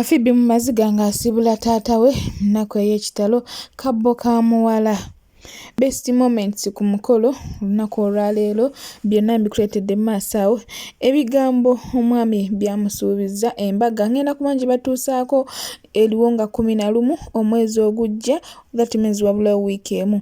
Phoebe mu maziga ng'asiibula taata we mu nnaku ey'ekitalo, kabbo ka muwala. Best moments ku mukolo olunaku olwaleero byonna mbikuleetedde mu maaso awo. Ebigambo omwami by'amusuubizza embaga ng'enda kuba ngibatuusaako eriwo nga 11 omwezi ogujja that means wabulayo wiiki emu.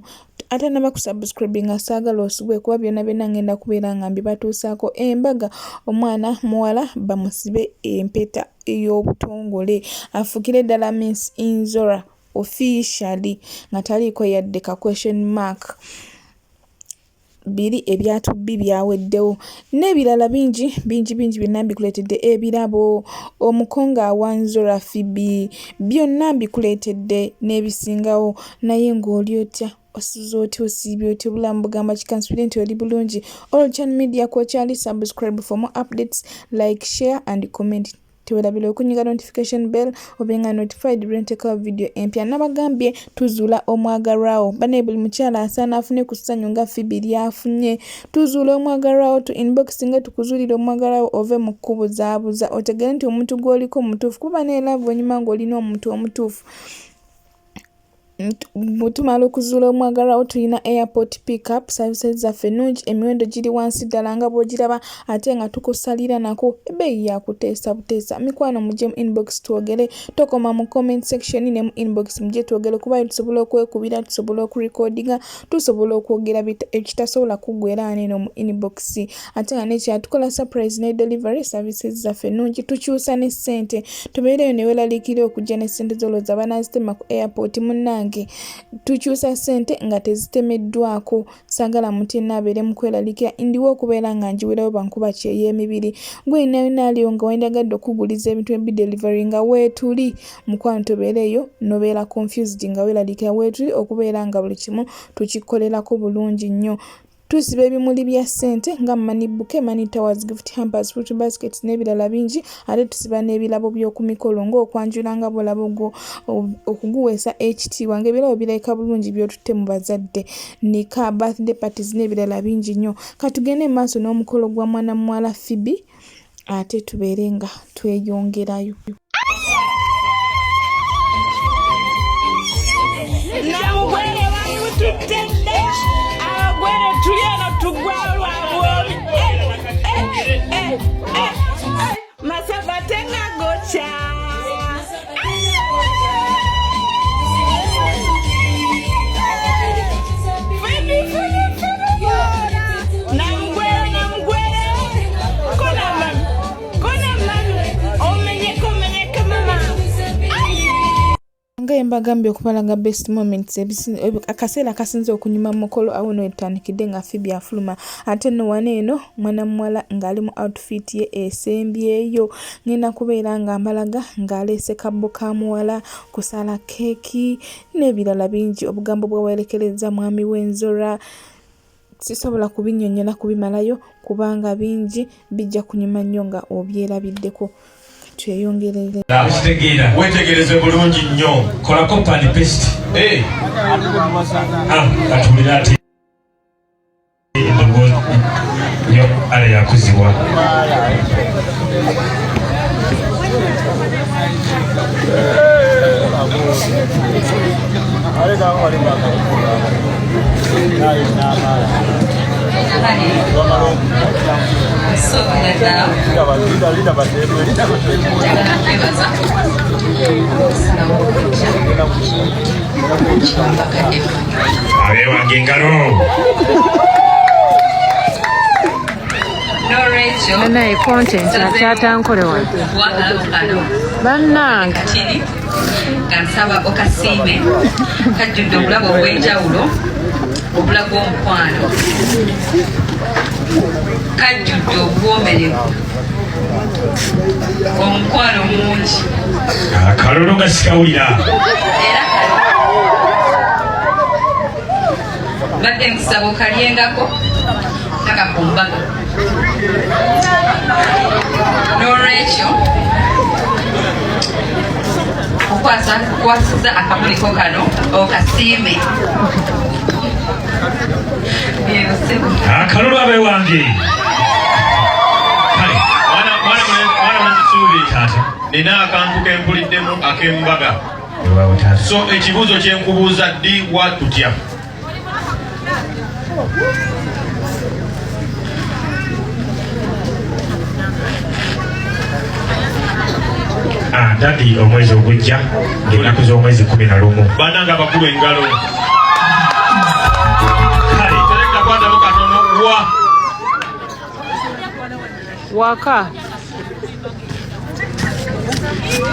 Atanaba kusubscribinga saagala osubwe kuba byonna byonna ngenda kubeera nga mbibatuusaako. Embaga omwana muwala bamusibe empeta ey'obutongole afuukire ddala Miss Inzora officially nga taliiko yadde ka question mark. Biri ebya tubbi byaweddewo n'ebirala bingi bingi bingi byonna mbikuleetedde ebirabo omukongo awa Nzora Phoebe byonna mbikuleetedde n'ebisingawo naye ng'oli otya osuze otya osiibye otya obulamu bugamba ki kansubire nti oli bulungi all chan media kwokyali subscribe for more updates like share and comment tewerabira okunyiga notification bell obe nga notified lwentekawo video empya nabagambye tuzuula omwagalwawo banaye buli mukyala asaana afune ku ssanyu nga Phoebe lyafunye tuzuula omwagalwawo tu inbox nga tukuzuulira omwagalwawo ove mu kukubuzaabuza otegere nti omuntu gw'oliko mutuufu kuba naye love onyuma ng'olina omuntu omutuufu Bwe tumala okuzuula omwagalwa wo tulina airport pick up services zaffe nnungi emiwendo giri wansi ddala nga bw'ogiraba ate nga tukusalira nako ebbeeyi ya kuteesa buteesa. Mikwano mujje mu inbox twogere tokoma mu comment section ne mu inbox mujje twogere kuba tusobola okwekubira tusobola okurekodinga tusobola okwogera ekitasobola kuggwera wano eno mu inbox ate nga n'ekirala tukola surprise ne delivery services zaffe nnungi tukyusa ne ssente tubeereyo ne weeraliikirira okujja ne ssente z'olowooza banaazitema ku airport munnange tukyusa ssente nga tezitemeddwako saagala muntu yenna abeere mu kweraliikirira ndiwo okubeera nga ngiwerayo bankuba kyeyo emibiri gwe yenna yenna aliyo nga wandyagadde okukuguliza ebintu ebi delivery nga weetuli mukwano tobeereeyo nobeera confused nga weeraliikirira weetuli okubeera nga buli kimu tukikolerako bulungi nnyo Tusiba ebimuli bya ssente nga money bouquet, money towers, gift hampers, fruit baskets n'ebirala bingi ate tusiba n'ebirabo by'oku mikolo ng'okwanjula nga bw'olaba okuguweesa ekitiibwa ng'ebirabo birabika bulungi by'otutte mu bazadde, nika, birthday parties n'ebirala bingi nnyo. Katugende mu maaso n'omukolo gwa mwana muwala Phoebe ate tubeere nga tweyongerayo. Namugwere bamututte dda abagwere tuli eno tugwa lwabwomi masava tengagokya Nga mbagambye okubalaga best moments akaseera akasinze okunyuma mu mukolo awo no wetutandikidde nga Phoebe afuluma ate nno wano eno mwana muwala ng'ali mu outfit ye esembyeyo ngenda kubeera nga mbalaga ng'aleese kabbo ka muwala kusala keeki n'ebirala bingi obugambo bwawerekerezza mwami w'enzora sisobola kubinnyonnyola kubimalayo kubanga bingi bijja kunyuma nnyo nga obyerabiddeko tweyongerere okitegeera wetegereze bulungi nnyo kolako pani paste eh. ah, katuwulire ate eddoboozi yo ale yakuzibwa Abewange engalo. Banaye content akyatankole wano bannange nga nsaba okasiime kajjudde obulabo obw'enjawulo obulaga omukwano kajjudde obuwoomerevu omukwano mungi akalulu nga sikawulira era mbadde nkusaba okalyengako paka ku mbaga n'olwekyo kukwasiza akamuliko kano okasiime akalulu abewange kale mwana mwana mwana mwana taata. Nina akantu kempuliddemu ak'embaga. So ekibuuzo kye nkubuuza ddi wa tutya? Ah, dadi omwezi ogujja ng'ennaku z'omwezi 11. Banange abakulu engalo. Kale tereka kwatamu katono wa Waka.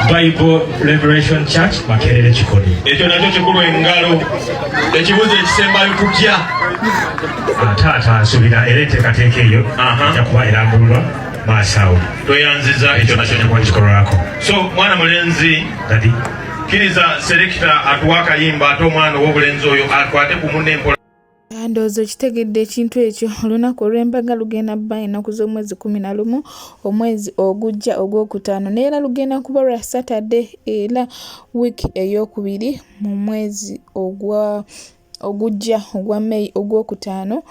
Bible Revelation Church Makerere Kikoni. Ekyo nakyo kikulu engalo. Ekibuuzo ekisembayo tutya? Ah, taata nsuubira era enteekateeka eyo ejja kuba erambululwa maaso awo. Tweyanziza ekyo nakyo kyakuba kikolwako. So mwana mulenzi Daddy. Kkiriza selekita atuwa akayimba ate omwana ow'obulenzi oyo akwate ku munne mpola. Ndowooza okitegedde ekintu ekyo. Olunaku olw'embaga lugenda bba ennaku z'omwezi 11 omwezi ogujja ogwokutaano naye era lugenda kuba lwa Saturday era wiiki eyookubiri mu mwezi ogwa ogujja ogwa May ogwokutaano.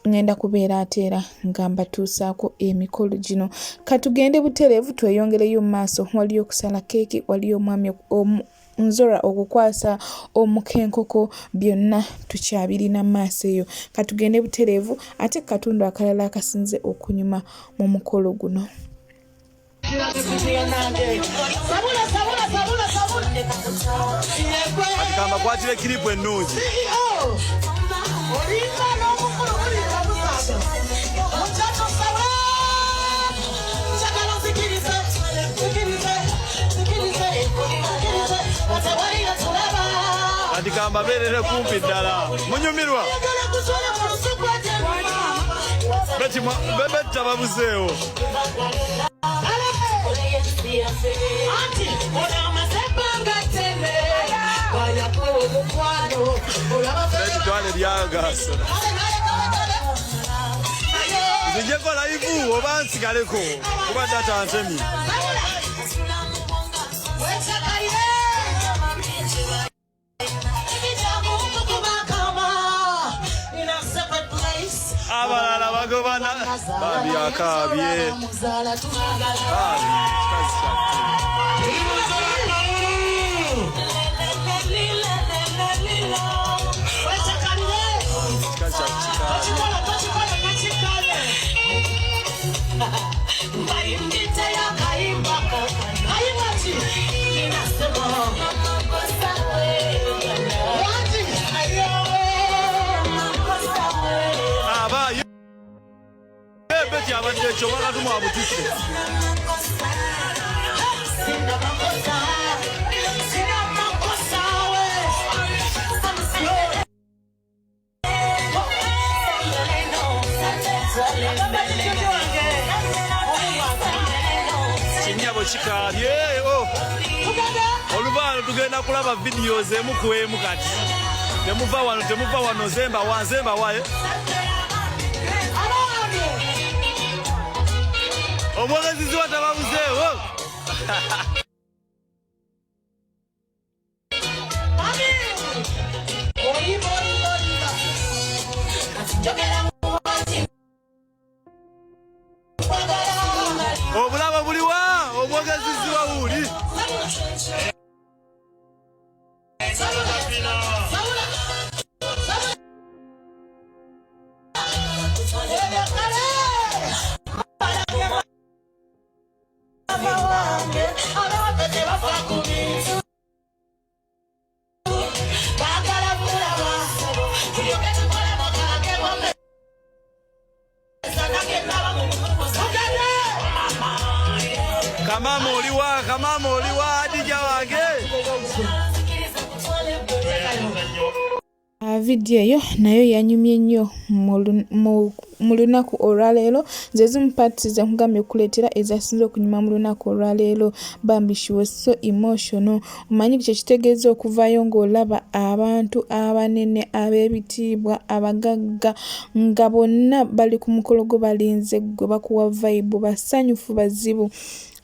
Ŋŋenda kubeera ate era nga mbatuusaako emikolo gino. Ka tugende butereevu tweyongereyo mu maaso. Waliyo okusala keeki, waliyo omwami omu Nzora okukwasa omuko enkoko, byonna tukyabirina mu maaso eyo. Ka tugende butereevu ate ku katundu akalala akasinze okunyuma mu mukolo guno. Kati kambakwatire kiripu ennungi. Kati kambabeerere kumpi ddala. Munyumirwa? Beti tababuzeewo. Beti twale lyagaso. Nzijeko laivu oba nsigaleko kuba data ntemye. Abalala bagobana bambi akaabye. Bambi kikazi kyattu. Kikazi kyattu kikaabye. Aba ye Betty abadde ekyo wakati mwabutisse. Kinyabo kikaabye. Oh. Oluvaano tugenda kulaba videos emu ku emu kati. Temuva wano, temuva wano, zemba wa, zemba wa. Omwogezi ziwa tababuzeewo. Obulabo buliwa, omwogezi ziwa wuli. Kamama oliwa, kamama oliwa, Adija wange. Vidiyo eyo nayo yanyumye nnyo mu lunaku olwaleero. Ze zimu parts ze nkugambye okukuleetera ezasinze okunyuma mu lunaku olwaleero. Bambi she was so emotional. Omanyi kye kitegeeza okuvaayo ng'olaba abantu abanene, ab'ebitiibwa, abagagga nga bonna bali ku mukolo gwo balinze ggwe bakuwa vibe, basanyufu bazibu.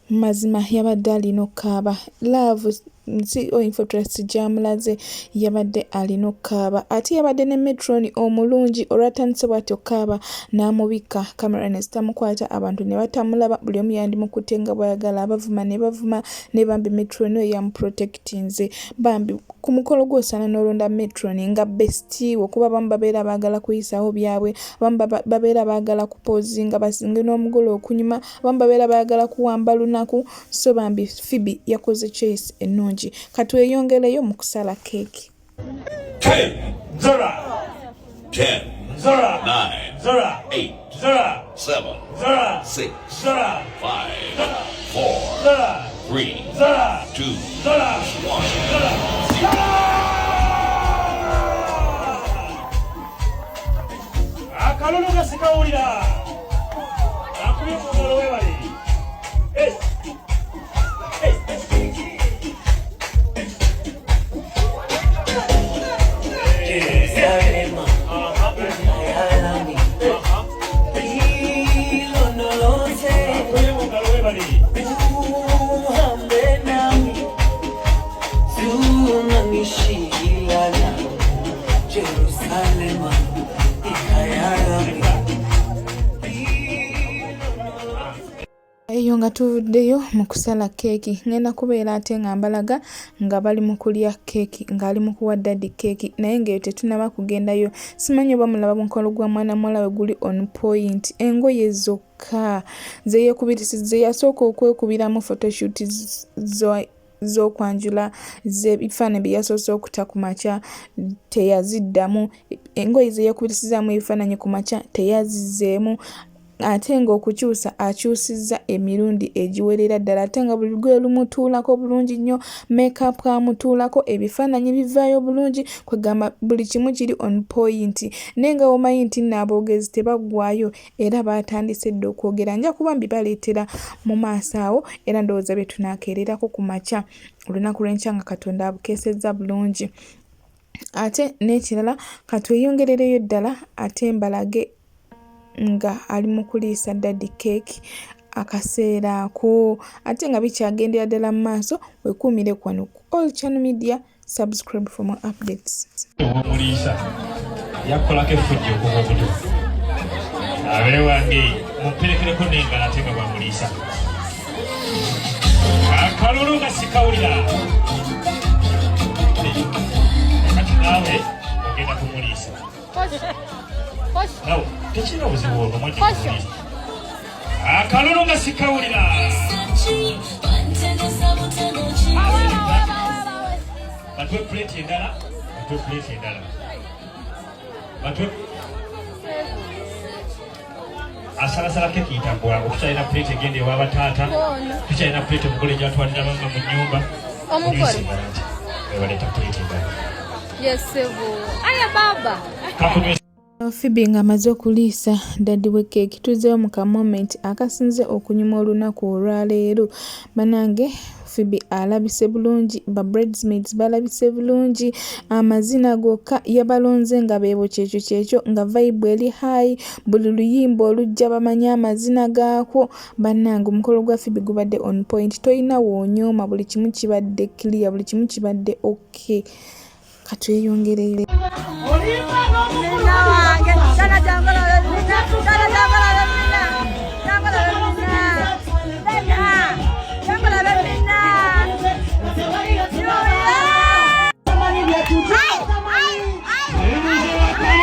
Mazima yabadde alina okukaaba. Love. CEO Infotrust gy'amulaze yabadde alina okukaaba ate yabadde ne metron omulungi olwatandise bw'atyo okukaaba n'amubikka kamera ne zitamukwata abantu ne batamulaba buli omu yandimukutte nga bw'ayagala abavuma ne bavuma ne bambi metron oyo yamuprotectinze bambi ku mukolo gwo osaana n'olonda metron nga bestie wo kuba abamu babeera baagala kuyisaawo byabwe, abamu babeera baagala kupozinga basinge n'omugole okunyuma, abamu babeera baagala kuwamba lunaku. So bambi Phoebe yakoze choice ennungi. Katweyongereyo mu kusala keeki. 10, Zora, 10, Zora, 9, Zora, 8, Zora, 7, Zora, 6, Zora, 5, 4, Zora, 3, Zora, 2, Zora, 1. Zora. Akalulu gasikawulira. Akubye mu ngalo weebale. Hey. Hey. Jerusalema ikhaya lami, ilondoloze. Akubye mu ngalo weebale. Uhambe nami, ungangishiyi lana. Jerusalema ikhaya lami. Eyo nga tuvuddeyo mu kusala keeki, ŋŋenda kubeera ate nga mbalaga nga bali mu kulya keeki, ng'ali mu kuwa daddy keeki, naye ng'eyo tetunnaba kugendayo. Simanyi oba mulaba mukolo gwa mwana muwala we guli on point. Engoye zokka ze yeekubirisiza, ze yasooka okwekubiramu photoshoot z'okwanjula, ebifaananyi bye yasoose okuta ku makya teyaziddamu. Engoye ze yeekubirisizaamu ebifaananyi ku makya teyazizzeemu, ate ng'okukyusa akyusizza emirundi egiwerera ddala, ate nga buli lugoye lumutuulako bulungi nnyo, makeup amutuulako, ebifaananyi bivaayo bulungi, kwegamba buli kimu kiri on point. Naye nga bw'omanyi nti nno aboogezi tebaggwaayo, era baatandise dda okwogera. Nja kuba mbibaleetera mu maaso awo, era ndowooza bye tunaakeererako ku makya olunaku lw'enkya nga Katonda abukeesezza bulungi. Ate n'ekirala, katweyongerereyo ddala ate mbalage nga ali mu kuliisa daddy keeki akaseera ako, ate nga bikyagendera ddala mu maaso. Weekuumire wano ku All Channel Media, subscribe for more updates. Omuliisa yakukolako effujjo okuva obuto. Abeewange mumperekereko n'engalo ate nga bwamuliisa. Akalulu nga sikawulira. Kati naawe ogenda kumuliisa. Nawe tekirina obuzibu olwo mwajja kumuliisa. Akalulu nga sikawulira. Batuwe plate endala, batuwe plate endala. Batuwe asalasala keki yitagwawo. Tukyalina plate egenda ewa bataata, tukyalina plate omugole gyatwalira bamma mu nnyumba. Omugole. Baleeta plate endala. Yes, sebo. Aya baba. Kakunywesa. Phoebe ng'amaze okuliisa daddy we keeki, tuzzeeyo mu ka moment akasinze okunyuma olunaku olwaleero. Bannange, Phoebe alabise bulungi, ba bridesmaids balabise bulungi, amazina gokka yabalonze nga beebo kyekyo kyekyo, nga vibe eri high, buli luyimba olujja bamanyi amazina gaakwo. Bannange, omukolo gwa Phoebe gubadde on point, toyina w'onyooma, buli kimu kibadde clear, buli kimu kibadde okay. Katweyongereyo. Nina wange, dala jangola nina, dala jangola nina, jangola nina, nina, jangola nina. Ai, ai, ai.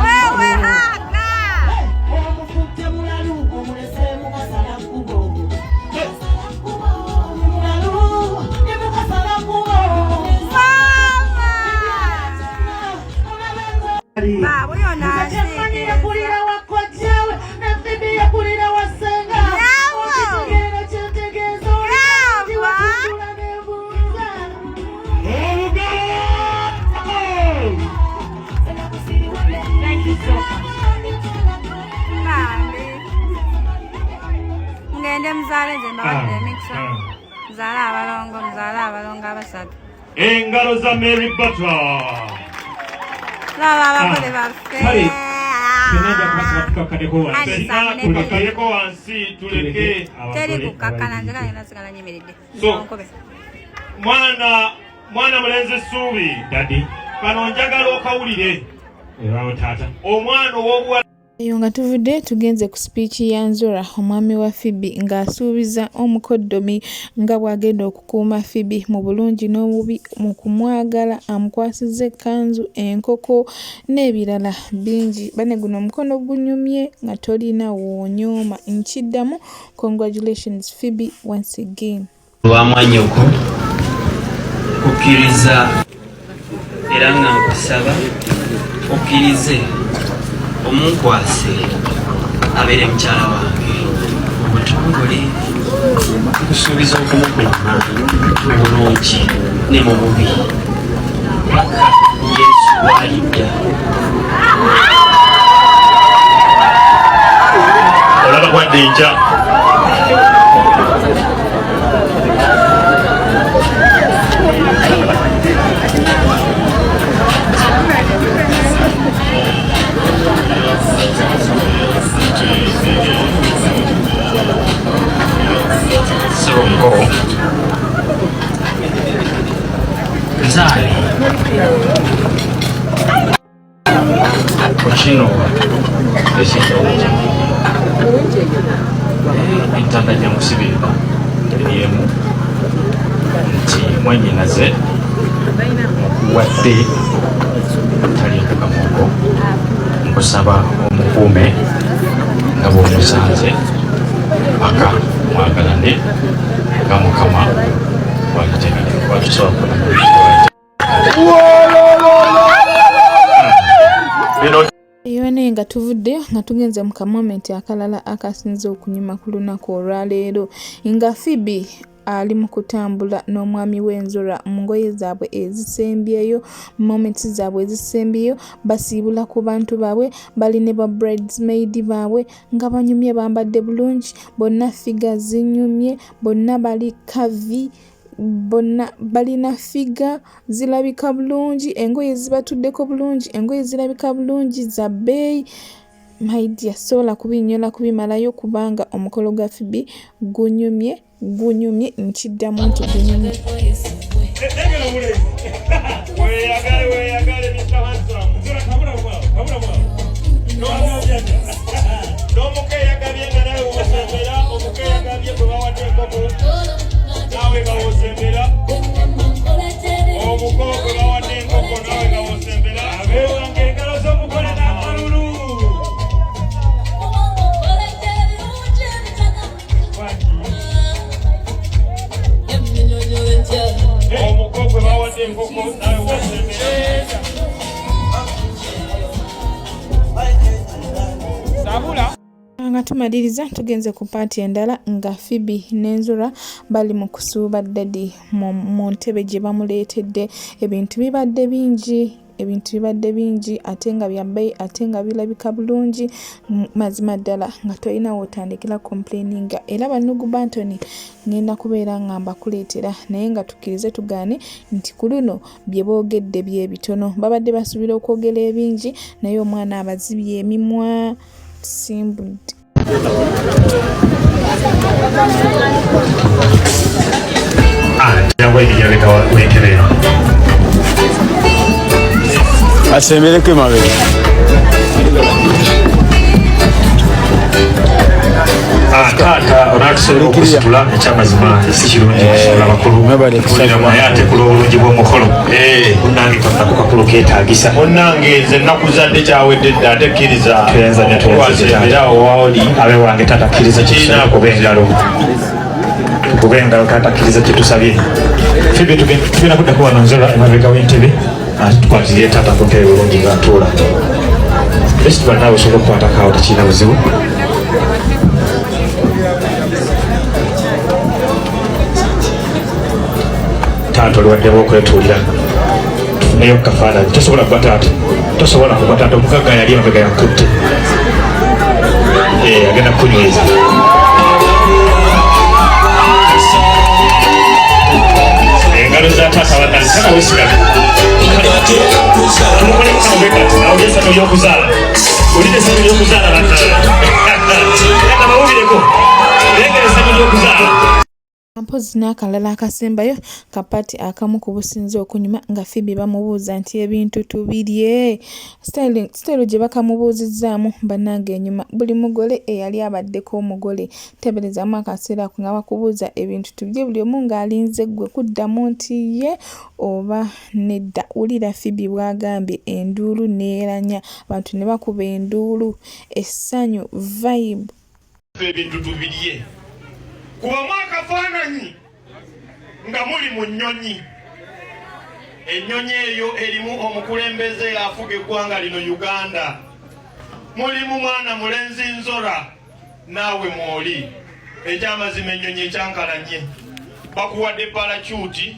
Wewe haka. Omukutte mulalu, omulese mukasala kkubo. Mulalu ne mukasala kkubo. Mama. Babu yona. Kyemmanyi yakulira wa kojjaawe ne Phoebe yakulira wa ssenga. Bravo. Okitegeera kyentegeeza Bravo. watujula nebuuza. Olugalo! Thank you so much. Bambi. Ngende mzaale nze mbawadde emikisa. Muzaale abalongo, muzaale abalongo abasatu. Engalo za Mary Butler. Laba abagole baffe. Kale, ffenna nja kubasaba tukakkaneko wansi. Anisa, Ffenna munene. tukakkaneko wansi tuleke Teri kukakkana, nze kale nasigala nyimiridde. So- Nkobe. Mwana mwana mulenzi Ssuubi. Daddy. Kano njagala okawulire. Weewaawo taata. Omwana ow'obuwala Eyo nga tuvudde tugenze ku sipiiki ya Nzora omwami wa Phoebe ng'asuubiza omukoddomi nga bw'agenda okukuuma Phoebe mu bulungi n'obubi mu kumwagala amukwasizza ekkanzu, enkoko n'ebirala bingi. Banne guno omukono gunyumye nga tolina w'onyooma. Nkiddamu congratulations Phoebe once again. Lwa mwannyoko kukkiriza era nga nkusaba okkirize omunkwase abeere mukyala wange mu butongole. Nkusuubiza okumukuuma mu bulungi ne mu bubi paka Yesu bw'alidda. Olaba bwadde enkya. Ssebo nzaale ku kino ekyenjawulo entanda gye nkusibirira eri emu nti mwannyinaze nkuwadde taliiko kamogo nkusaba omukuume nga bw'omusanze paka mwagalane nga Mukama bw'atuteekateeka kuba tusobola kukola. Eyo naye nga tuvuddeyo nga tugenze mu kamomenti akalala akasinze okunyuma ku lunaku olwaleero nga Phoebe ali mu kutambula n'omwami w'Enzura mu ngoye zaabwe ezisembyeyo, moments zaabwe ezisembyeyo, basiibula ku bantu baabwe, bali ne ba bridesmaid baabwe nga banyumye bambadde bulungi, bonna ffiga zinyumye, bonna bali kavi bonna balina ffiga zirabika bulungi, engoye zibatuddeko bulungi, engoye zirabika bulungi za bbeeyi. My dear sisobola kubinnyonnyola kubimalayo kubanga omukolo gwa Phoebe gunyumye gunyumye nkiddamu nti gunyumye. Weyagale weyagale Mr. Handsome. N'omuka eyagabye nga nawe wosembera, omuka eyagabye gwe bawadde enkoko naawe nga wosembera, omuko gwe bawadde enkoko naawe nga wosembera. Abeewange engalo z'omugole n'akalulu. Omuko gwe bawadde enkoko naawe wosembera. Nga tumaliriza tugenze ku paati endala nga Phoebe ne Nzura bali mu kusuuba Daddy mu ntebe gye bamuleetedde. Ebintu bibadde bingi, ebintu bibadde bingi ate nga bya bbeeyi ate nga birabika bulungi mazima ddala nga tolina w'otandikira complaininga. Era bannugu Bantoni ngenda kubeera nga mbakuleetera naye nga tukkirize tugaane nti ku luno bye boogedde bye bitono. Babadde basuubira okwogera ebingi naye omwana abazibye emimwa. Simbudde. Jangu ebijabeka w'entebe eno. Asembereko emabega. Taata onaatusobola okusitula ekyamazima si kirungi kusitula bakulu naye ate ku lw'obulungi bw'omukolo munnange kamu kakulu keetaagisa. Munnange nze nakuzadde kyawedde dda ate kkiriza Tweyanza nnyo, tweyanza nnyo, kwasembera awo waoli. Abe wange taata kkiriza kyetusabye tukube engalo tukube engalo taata kkiriza kyetusabye. Phoebe tugenda kuddako wano Nzola emabega w'entebe ate tukwatirire taata ku ntebe bulungi nga atuula. Festival naawe osobola okukwatako awo tekirina buzibu. Taata oliwaddewo okwetuulira tufuneyo ku kafaananyi. Tosobola kuba taata, tosobola kuba taata, omugagga yali emabega yakutte. Agenda kukunyweza. Saka wesigale. Tumukoleko kano kati awulire essanyu ly'okuzaala. Wulira essanyu ly'okuzaala bannange. Leka bawulireko. Lengera essanyu ly'okuzaala. Mpozzi n'akalala akasembayo ka part akamu ku businze okunyuma nga Phoebe bamubuuza nti ebintu tubirye? Sitayiro gye bakamubuuzizzaamu bannange enyuma. Buli mugole eyali abaddeko omugole teeberezaamu akaseera ako nga bakubuuza ebintu tubirye buli omu ng'alinze ggwe kuddamu nti ye oba nedda. Wulira Phoebe bw'agambye enduulu n'eranya abantu ne bakuba enduulu essanyu vibe. Ebintu tubirye. Kubamu akafaananyi nga muli mu nnyonyi. Ennyonyi eyo erimu omukulembeze afuga eggwanga lino Uganda. Mulimu mwana mulenzi Nzora naawe mwoli. Ekyamazima ennyonyi ekyankalanye. Bakuwadde palakyuti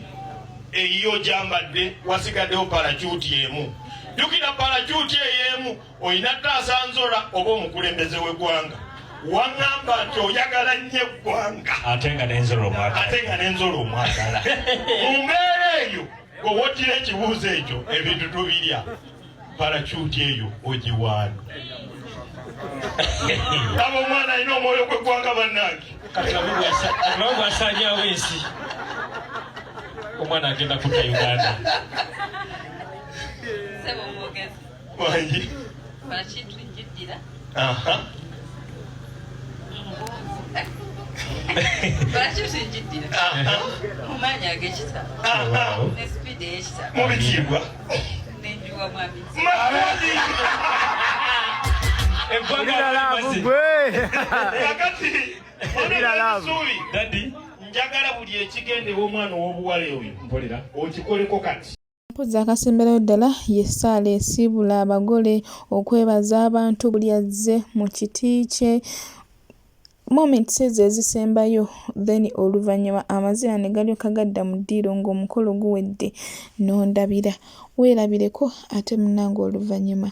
eyiyo ogyambadde wasigaddewo palakyuti emu. Jjukira palakyuti eyo emu olina taasa nzora oba omukulembeze w'eggwanga waŋŋamba nti oyagala nnyo eggwanga ate nga nenzora omwagala ate nga nenzora omwagala mu mbeera eyo gwe woddira ekibuuzo ekyo ebintu tubirya parakyuti eyo ogiwaani aba omwana alina omwoyo gw'eggwanga bannange kati bwasanyawo ensi omwana agenda kutta uganda. Sebo omwogezi. Wangi. Lwaki tujjiddira? Aha. Lwaki tujjiddira? Aha. Mu maanyi ag'ekitalo. Aha. Ne sipiidi ey'ekitalo. Mu bitiibwa. Nenjiwa mwami. Makundi. Eggwanga limaze. Kakati. Mwana Suubi. Daddy. Njagala buli ekigenda ew'omwana ow'obuwala oyo. Mpulira. Okikoleko kati. Mpozzi akasemberayo ddala ye ssaala esiibula abagole, okwebaza abantu buli azze mu kiti kye, moments ezo ezisembayo then oluvannyuma amazina ne galyoka gadda mu ddiiro ng'omukolo guwedde n'ondabira. Weerabireko ate munnange oluvannyuma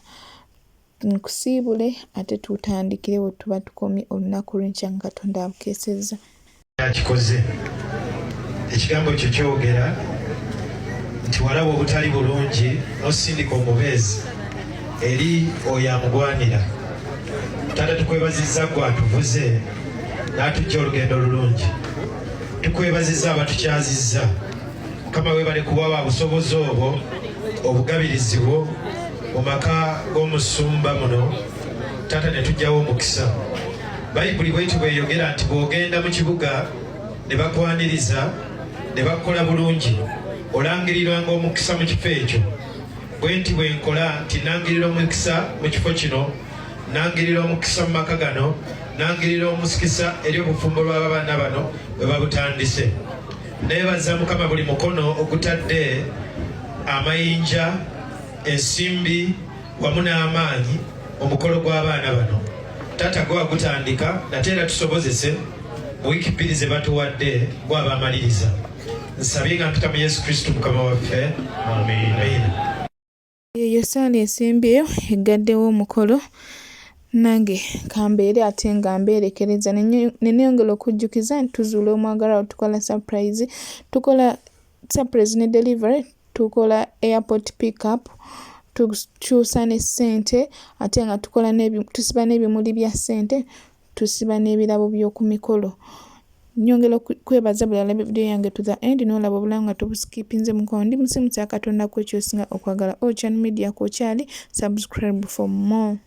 Nkusiibule ate tutandikire we tuba tukomye olunaku lw'enkya nga Katonda abukeesezza. Akikoze. Ekigambo kyo kyogera nti walaba obutali bulungi n'osindika omubeezi eri oyo amugwanira. Taata tukwebazizza gwe atuvuze n'atujja olugendo olulungi. Tukwebazizza abatukyazizza. Mukama webale kuwa ba busobozi obwo obugabirizi bwo mu maka g'omusumba muno taata ne tujjawo omukisa. Bayibuli bweti bweyogera nti bw'ogenda mu kibuga ne bakwaniriza ne bakukola bulungi olangirirwanga omukisa mu kifo ekyo. Bwenti bwe nkola nti nangirira omukisa mu kifo kino, nangirira omukisa mu maka gano, nangirira omusikisa eri obufumbo lw'abaana bano bwe babutandise. Neebaza Mukama buli mukono ogutadde amayinja, ensimbi wamu n'amaanyi mu mukolo gw'abaana bano. Taata gwe wagutandika nate era tusobozese mu wiiki bbiri ze batuwadde gw'abamaliriza. Nsabye nga mpita mu Yesu Kristo Mukama waffe. Amiina. Yeeyo ssaala esembyeyo eggaddewo omukolo. Nange kambeere ate nga mbeerekereza ne neyongera okujjukiza nti tuzuula omwagalwa wo, tukola surprise, tukola surprise ne delivery, tukola airport pick up, tukyusa ne ssente ate nga tukola tusiba n'ebimuli bya ssente, tusiba n'ebirabo by'oku mikolo. Nyongera okwebaza buli alabye video yange to the end nolaba obulamu nga tobuskipinze mukwano ndi musimu kya katonda kwe kyosinga okwagala Ochan Media kwokyali subscribe for more.